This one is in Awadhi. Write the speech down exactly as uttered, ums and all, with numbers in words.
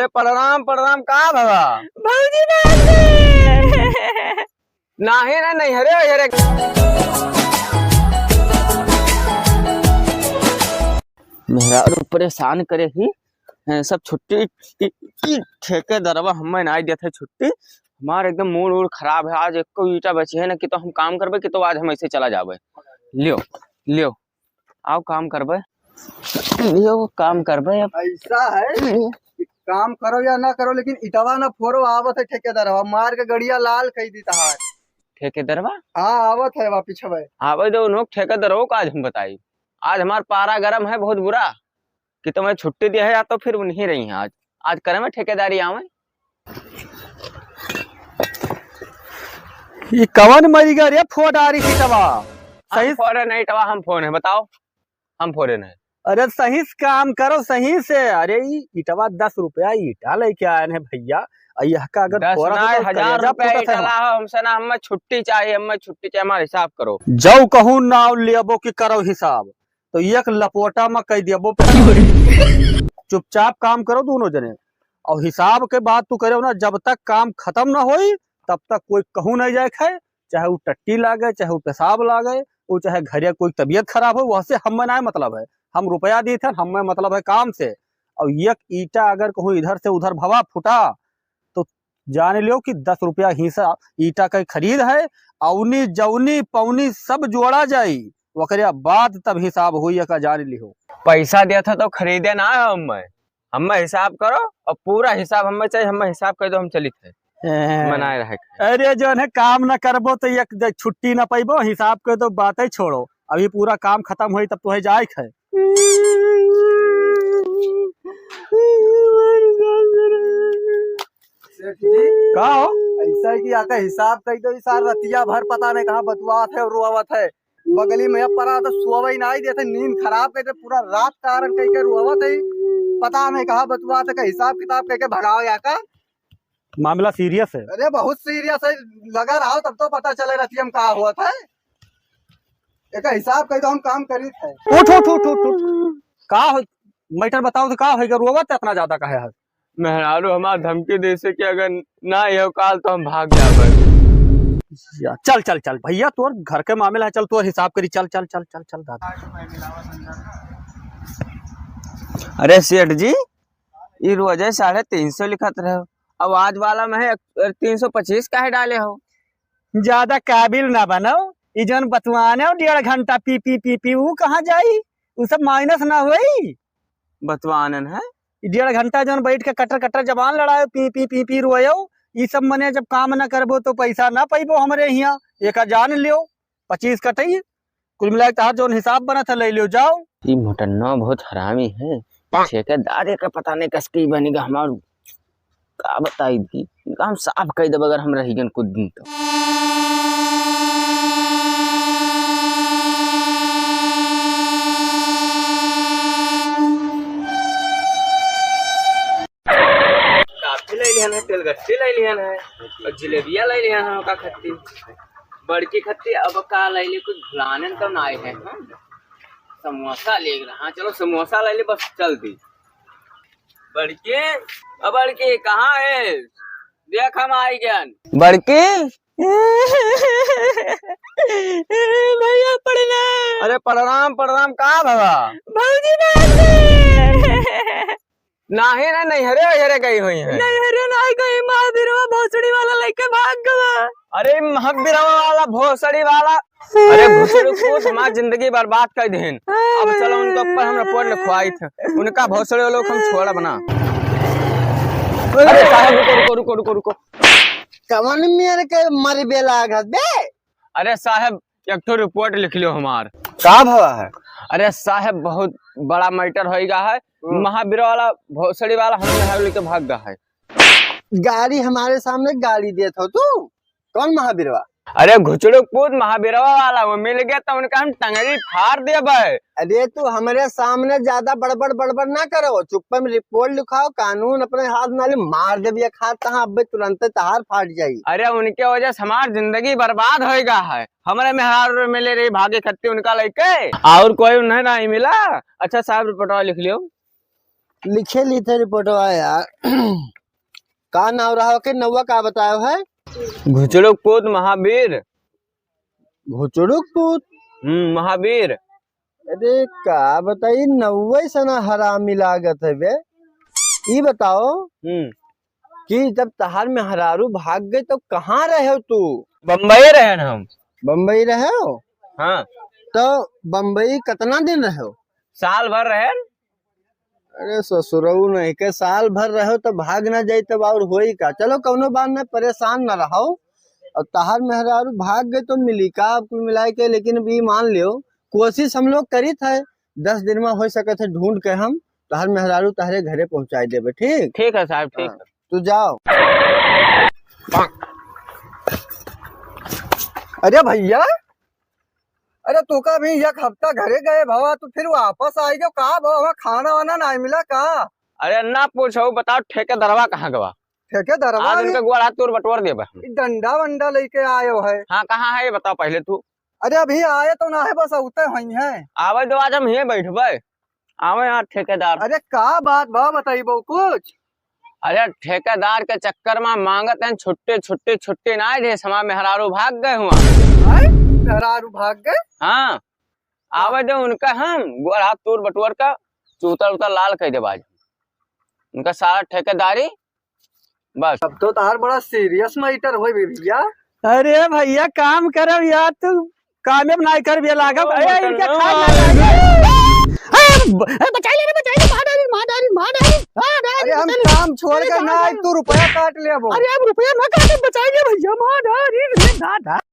प्रणाम, प्रणाम, का भवा? भौजी मार दे। नाहीं ना, नैहरे, नैहरे। मेहरारू परेशान करे ही, हैं, सब छुट्टी, ई, ई ठेकेदारवा हमें नाहीं देत है छुट्टी। हमार एकदम mood वूड खराब है, आज एको ईटा बची है ना कि तो हम काम करबे कि तो आज हम ऐसे चला जाबे। लियो, लियो। आओ काम करबे, लियो काम करबे अब। ऐसा है कि काम करो या ना करो, लेकिन इटवा ना फोरो, आवत है ठेकेदारवा, मार के गड़िया लाल कई दी तहार। ठेकेदारवा? हाँ, आवत है वा पिछवे। आवे दो उन्हों ठेकेदारवा का आज हम बताई। आज हमार पारा गरम है बहुत बुरा, कि तुम्हें छुट्टी दिया है या तो फिर उन्हीं रही हैं आज। आज करे में ठेकेदारी आवे। ई कवन मरिगा रे फोडारी इटवा? हम सही फोड़े नहीं इटवा, हम फोड़े हैं, बताओ, हम फोड़े नहीं। अरे सही से काम करो, सही से। अरे ई इटवा दस रुपया ईटा लेके आए हैं भैया, अ यह का अगर दस फोड़ा ना, तो हजार कलेजा रुपया फूटत है ईटा हमार। लाओ, हमसे ना, हमें छुट्टी चाहिए, हमें छुट्टी चाहिए, हमारा हिसाब करो। जौ कहूँ नाव लेबो कि करो हिसाब, तो एक लपोटा में कह दिया वो पे। चुपचाप काम करो दोनों जने, और हिसाब के बात तू करे ना, जब तक काम खत्म ना होई तब तक कोई कहूँ नहीं जाए खाए, चाहे वो टट्टी लागे, चाहे वो पेशाब लागे, वो चाहे घरे कोई तबीयत खराब हो, वह से हमें ना मतलब है। हम रुपया दी थे, हमें मतलब है काम से। और एक ईटा अगर कहूँ इधर से उधर भवा फुटा तो जान लियो कि दस रुपया हिस्सा ईटा के खरीद है, औनी जौनी पौनी सब जोड़ा जाई, ओकरे बाद तब हिसाब होई, एका जान लिहो। पैसा दिया था तो खरीदे ना है हमें, हमें हिसाब करो और पूरा हिसाब हमें चाहिए, हमें हिसाब कर दो, हम चलित है। हैं। मनाए रहे। अरे जौन है काम न करबो तो एक द-, छुट्टी न पैबो, हिसाब कर दो, बातें छोड़ो, अभी पूरा काम खत्म होई तब तुहे जाए है। सेठ जी, का हो? ऐसा है कि आके हिसाब कई दो, ई सार रतिया भर पता नहीं कहाँ बतुआत है और रोवत है। बगली में अब पड़ा तो सोवई नाई देते, नींद खराब करते, पूरा रात कारण कई के रोवत है। पता नहीं कहाँ बतुआत है, का हिसाब किताब कई के भगाओ या का। मामला serious है। अरे बहुत serious है, लगा रहा तब तो पता चले रतिया में का हुआ था। एक हिसाब कई दो, हम काम करी थे। उठ, उठ, उठ, उठ, उठ। का हो, matter बताओ तो का होइगा, रोवत इतना ज्यादा काहे है? मेहरारू हमार धमकी देसे कि अगर ना आयो काल तो हम भाग जाबे। या, चल, चल, चल, भैया, तोर घर के मामला है, चल, तोर हिसाब करी, चल, चल, चल, चल, चल, दादा। अरे सेठ जी, ई रोजे साढ़े तीन सौ लिखत रहे हो, अब आज वाला में है एक, तीन सौ पच्चीस काहे डाले हो? ज्यादा काबिल ना बनो, ई जौन बतवाने हो डेढ़ घंटा पी, पी, पी, पी, ऊ कहाँ जाई? ऊ सब minus ना होई। बतवानन है। ई डेढ़ घंटा जौन बैठ के कटर कटर जबान लड़ायो, पी पी पी पी रोयो, ई सब मने जब काम ना करबो तो पैसा ना पैबो हमरे हियाँ, एका जान लियो। पच्चीस कटई, कुल मिला के तहार जौन हिसाब बनत है, ले लियो जाओ। ई मोटन्ना बहुत हरामी है, ठेकेदार एका पता नहीं कसके बनेगा हमार। का बताई दी, इनका हम साफ कह देब अगर हम रह गए कुछ दिन तो। काफी ले लिहन है, तेल गट्टी ले लिहन है, और जिलेबिया ले लिहन है, का खत्ती, बड़की खत्ती, अब का ले ली, कुछ भुलाने तो ना आए हैं हम। समोसा ले रहा, हाँ, चलो समोसा ले ली, बस चल दी। बड़की, ओ बड़की, कहाँ है? देख हम आई गन। बड़की? भैया प्रणाम। अरे प्रणाम, प्रणाम, का भवा? भौजी मार दे। नाहीं ना, नैहरे वैहरे गई हुई है। नैहरे नाहीं गई, महाबीरवा भोसड़ी वाला लेके भाग गवा। अरे महाबीरवा वाला, भोसड़ी वाला, अरे घुसड़ू पूत, हमार जिंदगी बर्बाद कर देहिन। अब चलो उनके ऊपर हम रिपोर्ट लिखवाई थे, उनका भोसड़े लोग हम छोड़ब ना। अरे साहब रुको, रुको, रुको, रुको, रुको। कवन मेर के मरबे लागत बे? अरे साहब, एक ठो रिपोर्ट लिख लियो हमार। का भवा है? अरे साहब, बहुत बड़ा मैटर होइगा है। हम्म। महाबीर वाला, भोसड़ी वाला हम नहर लेके भाग गया है। गाड़ी हमारे सामने गाड़ी देत हो तू? कौन महाबीरवा? अरे घुचड़ू पूत महाबीरवा वाला, वो मिल गया तो उनका हम टंगरी फाड़ देबे। अरे तू हमरे सामने ज्यादा बड़बड़ बड़बड़ ना करो, चुप्पे में रिपोर्ट लिखाओ, कानून अपने हाथ में ले, मार देबे एक हाथ तहाँ, अबे तुरंते तहार फाट जाई। अरे उनके वजह से हमार जिंदगी बर्बाद होइगा है, हमरे मेहरारू मिले रही भागे खत्ती उनका लेके, और कोई उन्हें नहीं मिला। अच्छा साहब रिपोर्टवा लिख लियो। लिखे ली थे रिपोर्टवा यार। का नाम रहा के नौवा का बतायो है? घुचड़ुक पूत महावीर। घुचड़ुक पूत? हम्म, महावीर। अरे का बताई, नौवे सना हरामी लागत है बे। ई बताओ हम्म। कि जब तहार मेहरारू भाग गई तो कहाँ रहे तू? बम्बई रहेन हम। बम्बई रहे हो? हाँ। तो बम्बई कितना दिन रहे हो? साल भर रहेन। अरे ससुरऊ नहीं के साल भर रहो तो भाग ना जाई तब और होई का। चलो कौनो बात ना, परेशान ना रहो। और तहार मेहरारू भाग गए तो मिली का कुल मिलाए के, लेकिन अब ई मान लियो कोशिश हम लोग करीत है, दस दिन में हो सकत है ढूंढ के हम तहार मेहरारू तहरे घरे पहुंचाई देबे, ठीक? ठीक है साहब, ठीक हाँ, है। तू जाओ। अरे भैया, अरे तू का भी एक हफ्ता घरे गए भवा, तू फिर वापस आई गयो का भवा? वहाँ खाना वाना नहीं मिला का? अरे ना पूछो, बताओ ठेकेदारवा कहाँ गवा? ठेकेदारवा आज भी उनके गोड़ हाथ तोड़ बटोर देबे हम। ई डंडा वंडा लेके आयो है। हाँ, कहाँ है ये बताओ पहले तू। अरे अभी आए तो ना है, बस उते हुई है। आवे दो, आज हम हिये बैठबे। आवे यहाँ ठेकेदार। अरे का बात बा, बताइबो कुछ? अरे ठेकेदार के चक्कर में मांगत हैं छुट्टी, छुट्टी, छुट्टी ना दे, हमार मेहरारू भाग गए हुआ। हैं? मेहरारू भाग गए? हाँ, आवे दे उनका, हम गोड़ हाथ तोड़ बटोर का चूतर उतर लाल कर देबा आज। उनका सारा ठेकेदारी बस। अब तो तार बड़ा serious matter होई बे भैया। अरे भैया काम करब यार, तू कामे में नाई करबे लागब। ओ अरे, इनके मटनवा। खाए ना जाए। ए, ब-, ए, बचाई ले रे, बचाई ले, मार डाली, मार डाली, मार डाली, मार डाली, अरे, हम बचाई ले। काम छोड़ अरे, के कहाँ ना आई, जाए? तू रुपया काट ले अब। अरे, हम रुपया ना काटे, बचाई ले भैया, मार डाली, अरे, दादा।